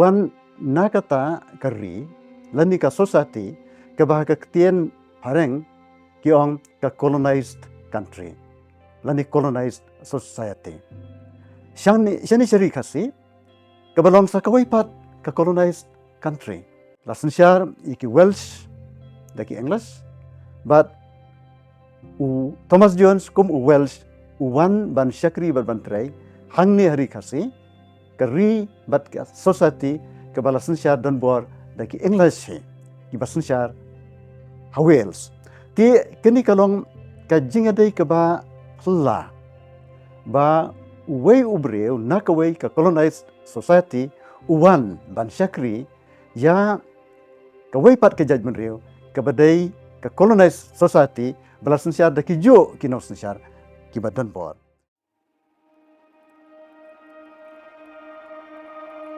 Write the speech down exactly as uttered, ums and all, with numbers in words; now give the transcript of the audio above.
Ban na kata ka ri lane ka society kaba ha ka ktien phareng ki ong ka colonized country lane colonized society. Shane sha ri Khasi kaba long sa kawei pat ka colonized country. La synshar ïa ki Welsh da ki English, bad u Thomas Jones kum u Welsh u wan ban shakri bad ban trei hangne ha ri Khasi, ka ri bad ka society kaba la synshar donbor da ki English hi, kiba synshar ha Wales. Te kane ka long ka jingïadei kaba phylla ba uwei u briew na kawei ka colonized society u wan ban shakri ïa kawei pat ka jaitbynriew kaba dei ka colonized society ba la synshar da kijuh ki nongsynshar kiba donbor.